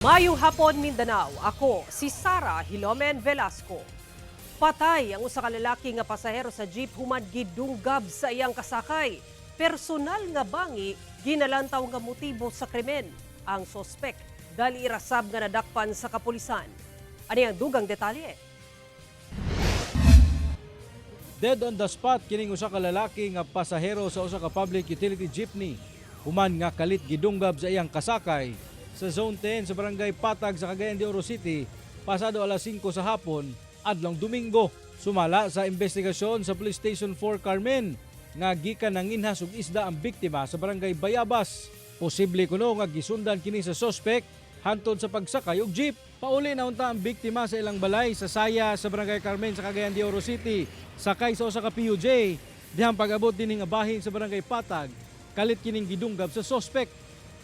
Maayong hapon, Mindanao. Ako si Sara Hilomen Velasco. Patay ang usa ka lalaki nga pasahero sa jeep human gidunggab sa iyang kasakay. Personal nga bangi ginalantaw nga motibo sa krimen. Ang sospek dali ra sab nga nadakpan sa kapulisan. Ani ang dugang detalye. Dead on the spot kining usa ka lalaki nga pasahero sa usa ka public utility jeepney human nga kalit gidunggab sa iyang kasakay sa Zone 10 sa Barangay Patag sa Cagayan de Oro City pasado alas 5 sa hapon adlong Domingo. Sumala sa investigasyon sa Police Station 4 Carmen nga gikan nanginhas og isda ang biktima sa Barangay Bayabas. Posible kuno nga gisundan kini sa suspect hantod sa pagsakay og jeep. Pauli na unta ang biktima sa ilang balay sa Saya sa Barangay Carmen sa Cagayan de Oro City. Sakay sa usa ka PUJ. Dihang pag-abot dinhi nga bahin sa Barangay Patag, kalit kining gidunggab sa suspect.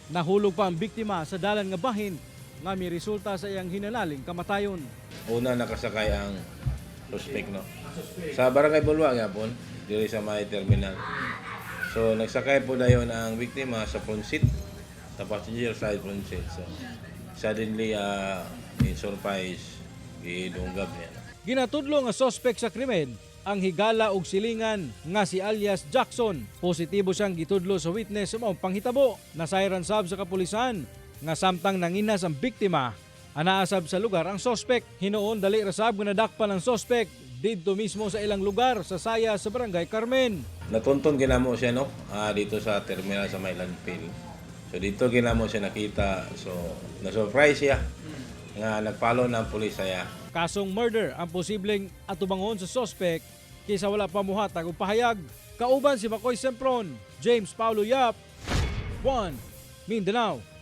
Nahulog pa ang biktima sa dalan nga bahin nga miresulta sa iyang hinanaling kamatayon. Una, nakasakay ang suspect, no? Sa Barangay Bulwa gyapon, diri sa may terminal. So nagsakay po dayon ang biktima sa front seat, sa passenger side front seat. So suddenly, in surprise, gidunggab niya. Ginatudlo nga suspect sa krimen ang higala og silingan nga si alias Jackson. Positibo siyang gitudlo sa witness sa maong panghitabo. Nasayran sab sa kapulisan nga samtang nanginhas ang biktima, anaa sab sa lugar ang suspect. Hinuon dali ra sab nga nadakpan ang suspect didto mismo sa ilang lugar sa Saya sa Barangay Carmen. Natunton ginamo siya, no, dito sa terminal sa may landfill. So dito ginamo siya nakita. So na-surprise siya nga nagpalo ng pulis saya. Kasong murder ang posibleng atubangon sa suspect kaysa wala pa muhatag og pahayag. Kauban si Makoy Sempron, James Paulo Yap, 1 Mindanao.